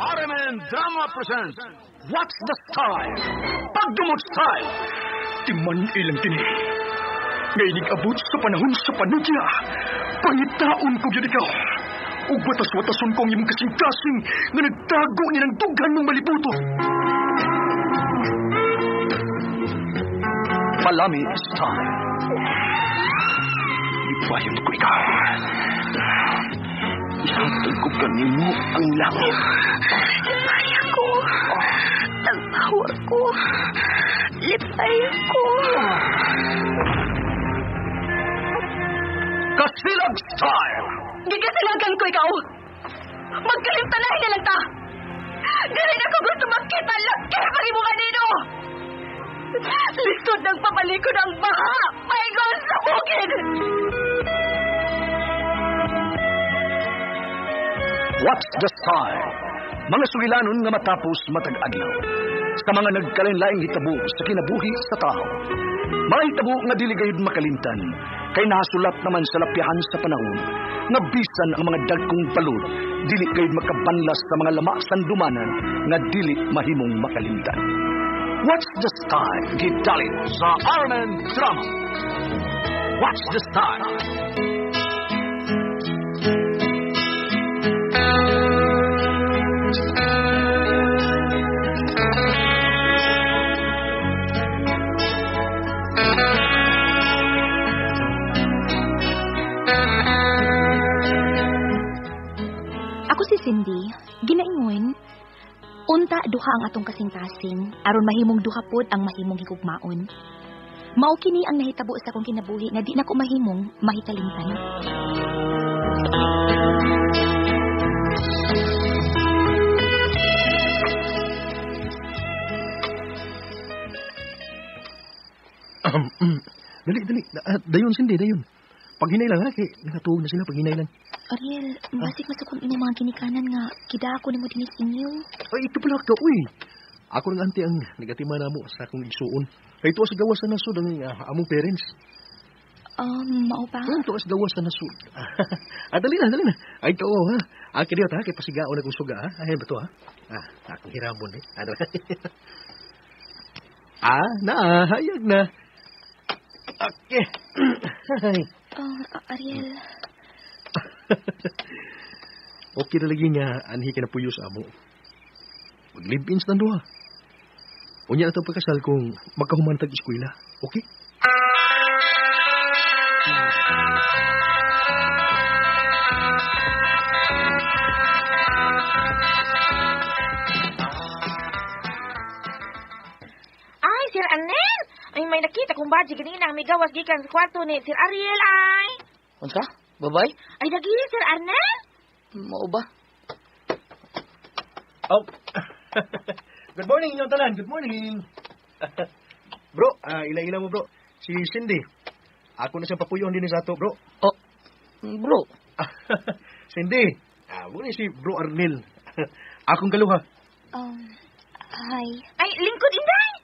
RMN Drama presents What's the Style? Pagdumot Style! Timan ilang tini. Ngayon abot sa panahon sa panudya. Pangitaon ko gyud ikaw. Ug watas-watason ko ang imong kasing-kasing nga nagtago ni ng dughan mong malibuto. Palami Style. Ipayon ko ikaw. Ihatag ko kanimo ang langit. Lipay ako. Tagpawa ko. Lipay ako. Kasilag Style! Gigasilagan ko ikaw. Magkalimtanahin na lang ta. Dili na ko gusto makita laki pa mo kanino. Lisod ng papalikod ang baha. Paingon sa bukid. What's the Style? Mga sugilanon nga matapos matag adlaw. Sa mga nagkalain-laing hitabo sa kinabuhi sa tao. Mga hitabo nga dili gayud makalimtan, kay nasulat naman sa lapyahan sa panahon, nga bisan ang mga dagkong balod, dili gayud makabanlas sa mga lama sandumanan nga dili mahimong makalimtan. What's the Style? Gidalit sa RMN Drama. What's the Style? Ako si Cindy, ginaingon, unta duha ang atong kasing-kasing, aron mahimong duha pod ang mahimong higugmaon. Mao kini ang nahitabo sa akong kinabuhi nga di na ko mahimong mahikalimtan. Dali, dali. Dayon, Cindy, dayon. Paghinay lang, ha? Kay nakatuog na sila, paghinay lang. Ariel, basig masukong imong mga ginikanan nga kida ako nimo dinis inyo. Ay, ito pala ka, uy. Ako ng auntie ang negatima na mo sa akong igsuon. Kay tuwa sa gawas sa nasod ang among parents. Mao ba? Tuwa sa gawas sa nasod. Dali na, dali na. Ay, ito, ha? Ang kidiyot, ha? Kay pasigaon akong suga, ha? Ay, ba to, ha? Akong hiramon, eh. Ano? Na, hayag na. Okay. Ariel. Okay na lagi nga, anhi ka na puyo sa amo. Mag-live-ins na duha. Unya na itong pagkasal kung magkahumantag eskwela. Okay? Ay, Sir Arnel! Ay, may nakita kong badge ganina. May gawas gikan sa kwarto ni Sir Ariel, ay. Unsa? Babay? Ay, dagi, Sir Arnel! Mao ba? Oh. Good morning, inyong tanan. Good morning. Bro, ila-ila mo, bro. Si Cindy. Ako na siyang papuyon din sa ato, bro. Oh, bro. Cindy. Muna si Bro Arnel. Akong kaluha. Hi. Ay, lingkod, Inday!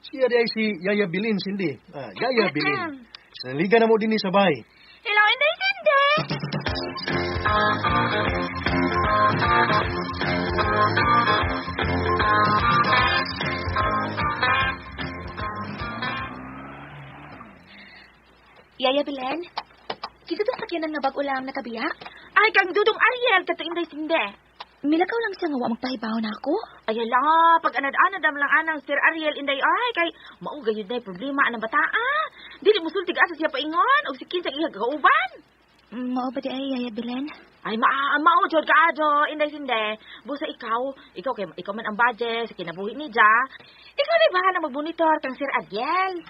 Siya di ay si Yaya Bilin, Cindy. Yaya Bilin. Sinaliga na mo din sa bahay. Hello, Inday Cindy! Yaya Belen, kisa itong sakyanan nga bag-o lang nakabiya? Ay, kang Dudong Ariel, kato Inday Cindy. Milakaw lang siya nga wa magpahibaw na ako. Ay, ala, pag anad-anad am lang anang Sir Ariel, Inday, ay, kay mao gayud na problema anang bataa. Dili musultig asa siya paingon, og si kinsang iya kauban. Mao ba di ay, Yaya Belen? Ay, mao jud kaadyo, Inday Cindy. Busa ikaw kay ikaw man ang budget sa kinabuhi ni Ja. Ikaw na bahala magmonitor kang Sir Ariel.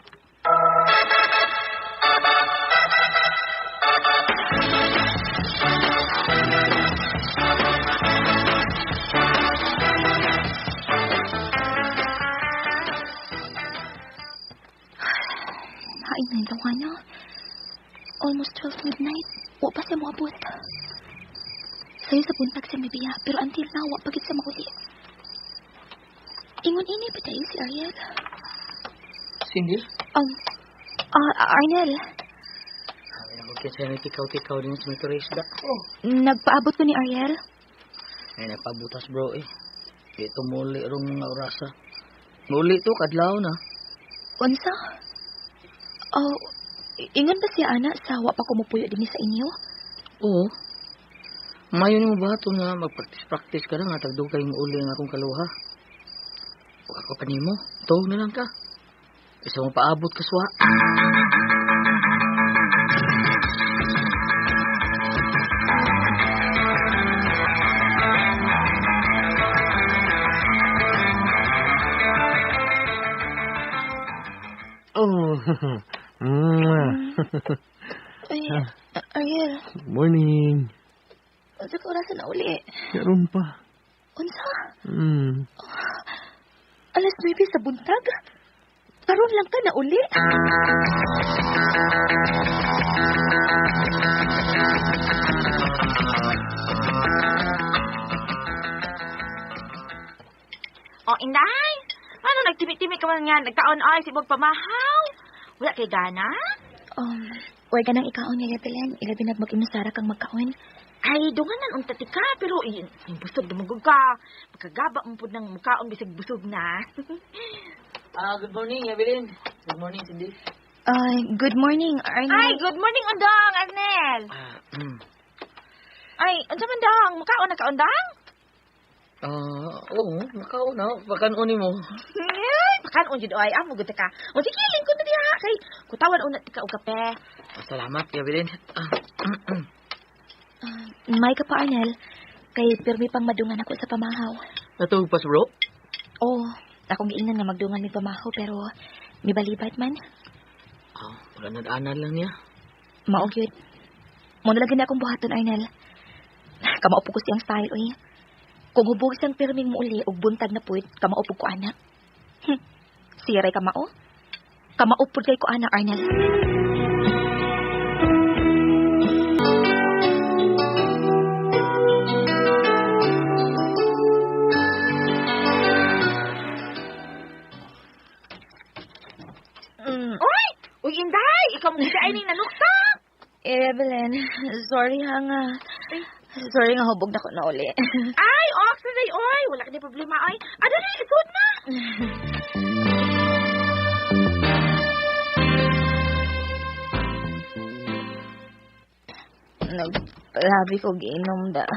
Hain na yung na. Almost 12 midnight. Wa pa siya moabot. Sayo sa buntag siya mibiya, pero until now, wa pa gid siya mauli. Ingon ini pa tayo si Ariel. Cindy? Arnel. Ay, ako kasi may tikaw-tikaw din sa may turista. Nagpaabot ko ni Ariel. Ay, nagpabutas bro eh. Ito muli rong mga orasa. Muli to, kadlaw na. Unsa? Oh, ingon ba siya ana sa wa pa kumupuyo dinhi sa inyo? Oo. Mayo nimo ba ito nga magpractice-practice ka na nga tagdugay mo uli ang akong kaluha. Huwag ako pa nimo. To na lang ka. Isa mo paabot ka suwa. Oh. Ay, Ariel, Morning. unsa ka orasan na uli? Karon pa. Unsa? 9:00 sa buntag? Karon lang ka na uli? O, Inday! Ano, nagtimi-timi ka man nga, nagkaon ay, sibog pamahaw. Wala kay gana? Huwag ka nang ikaon niya, Belen. Ilabi nag mag-inusara kang magkaon. Ay, dunganan unta ti ka, pero busog dumugog ka. Magkagaba mo po ng mukhaon bisag busog na. Good morning, Evelyn. Good morning, Cindy. Good morning, Arnel. Ay, good morning, Undang, Arnel. Ay, unsa man dang? Mukaon na ka, Undang? Oo, makaon na. Pakanon mo. Ay, pakanon jud ay, amo gud ka. O sige, lingkod na diha kay kutawan una ti ka og kape. Salamat, Evelyn. May ka pa, Arnel. Kay pirmi pang madungan ako sa pamahaw. Natugpas, bro? Oo, akong giingnan nga magdungan mi pamahaw pero mibalibat man. Oh, wala nag-anan lang niya. Mao gyud. Mo na lagi na akong buhaton, Arnel. Kamao po ko siyang style, oy. Kung hubog siyang pirming muuli og buntag na puwit, kamao po ko ana. Siray kamao? Kamao pud kay ko ana, Arnel. Oy! Uy, Inday! Ikaw mo kita ay ning nanukta! Evelyn, sorry ha nga. Sorry nga hubog na ko na uli. Ay, ok, sanday, oy! Wala ka na problema, oy. Adali, isod na! Nagpalabi ko giinom da.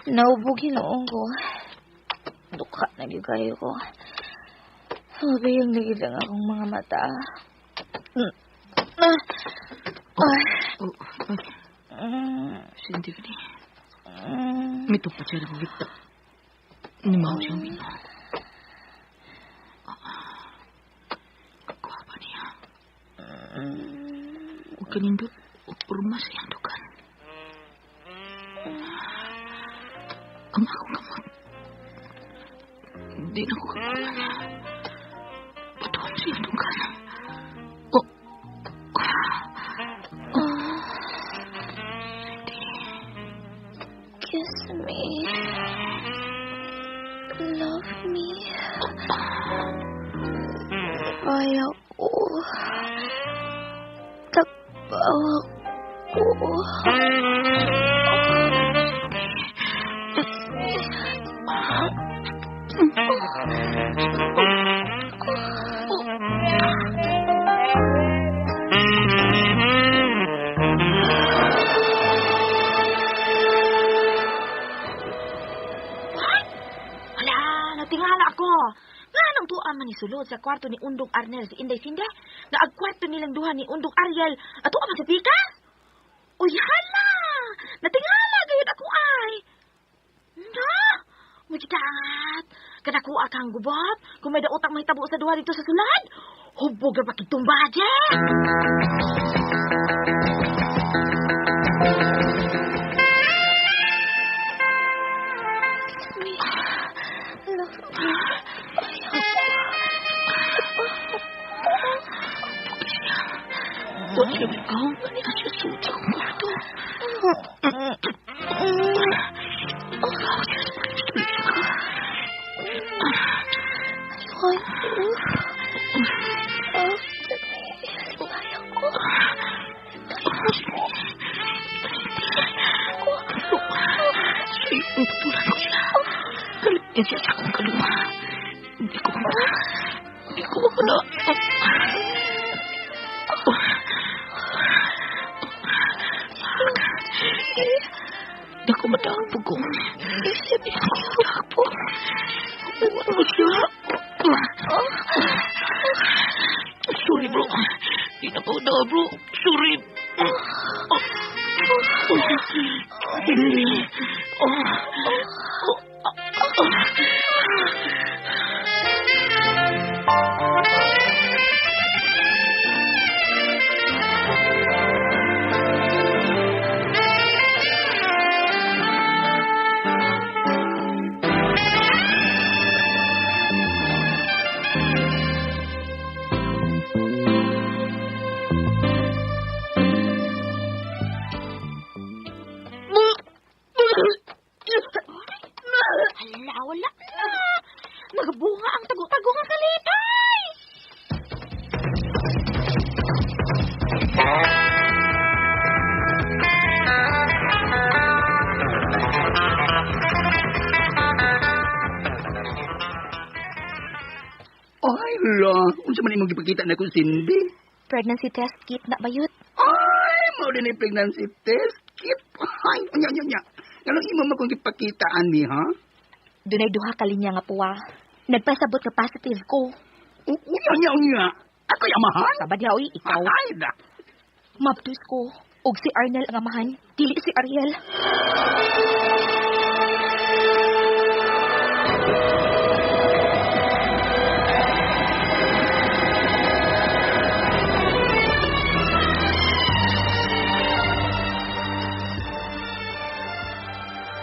Naubog hinuong ko. Dukha na gyud kayo ko. Mabiyong na gyud ang akong mga mata. Cindy, gani. Mito pa siya ng gita. Ni Mao siyang mino. Kagwapa niya. Huwag ka nindot. Upurma sa iyang dugan. Ang akong kamot. Hindi na ko kakuha niya. Patuan sa iyang dugan. Oh. Kiss me. Love me. Ayaw ko. Takbaw ako. Wala, natingala ako. Nga nang tuwa man ni sulod sa kwarto ni Undong Arnel si Inday Sinde, na ang kwarto nilang duha ni Undong Ariel, at tuwa man sa pikas. Uy, hala! Natingala gayud ako ay. Na! Magitangat! Kanakuha kang gubot, kung may daotang mahitabo sa duha dito sa sulod, hubog ra pa kitong budget! Kiss me. Love me. Huwag siya ikaw. Kanina siya suot sa akong kwarto. I want you. After me. Ayaw ko. Sa iyong Gipulan ko siya. Kalipin siya sa akong kaluha. Hindi ko na. Hindi ko madagpo ko. Hindi ko madagpo. Ano siya? Sorry, bro. Hindi na ko na, bro. Sorry. Hala, wala na. Nagbunga ang tago-tago nga kalipay. Ay, la. Unsa man imong gipakita na kung Cindy? Pregnancy test kit na bayot. Ay, mao din ang pregnancy test kit. Ay, unya, unya, unya. Anong imo mo kung gipakitaan ni, ha? Dunay duha ka linya nga puwa. Nagpasabot nga positive ko. Unya, unya, unya. Ako'y amahan? Sabad ya, oy, ikaw. Ay, da. Mabdus ko. Og si Arnel ang amahan, dili si Ariel.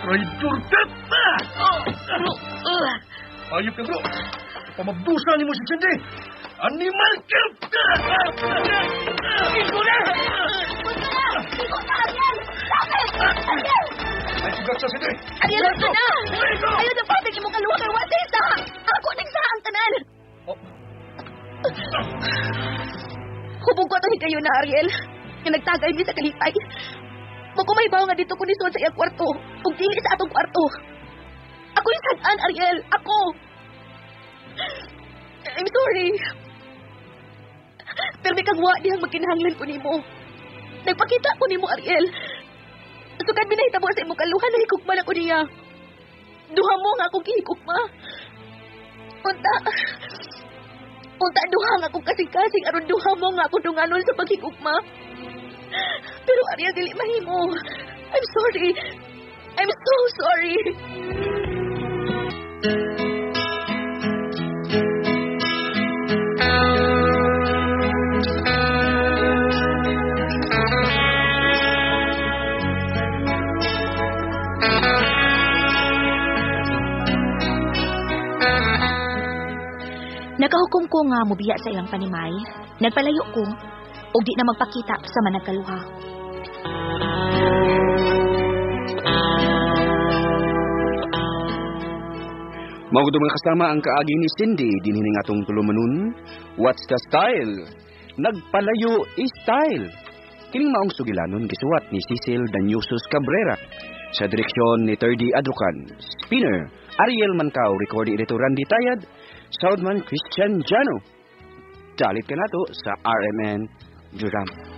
Traitor ka! Ayop ka, bro! Pamabdusa ni mo si Cindy! Animal ka! Iko na! Iko na, Ariel! Bakit? Ariel! Ay, sugat sa Cindy! Ariel, ito na! Ayaw na patag imong kaluha kay Wate sa! Ako nagsaha ang tanan! Hubog ko ito kayo na, Ariel. Nga nagtagay mi sa kalipay. Makumaybaw nga dito ko ni Sol sa iyang kwarto. Ug dili sa atong kwarto. Ako yung sad-an, Ariel. Ako. I'm sorry. Pero may kagwa dihang magkinahanglan ko nimo. Nagpakita ko nimo, Ariel. Sukad binahitabo sa imong kaluhan, nahikugma na ko niya. Duha mo nga akong gihikugma. Unta. Unta duha nga akong kasing-kasing aron duha mo nga akong dunganon sa paghikugma. Pero Ariel, dili mahimo. I'm sorry. I'm so sorry. Nakahukom ko nga mubiya sa ilang panimay. Nagpalayo ko og di na magpakita sa managkaluha. Mao gud mga kasama ang kaagi ni Cindy dinhi ning atong tulumanon. What's the style? Nagpalayo style. Kining maong sugilanon gisuwat ni Cecil Danyusos Cabrera sa direksyon ni 3D Adrucan. Spinner Ariel Mancao, recording editor Randy Tayad, soundman Christian Jano. Dalit ka nato sa RMN Drama.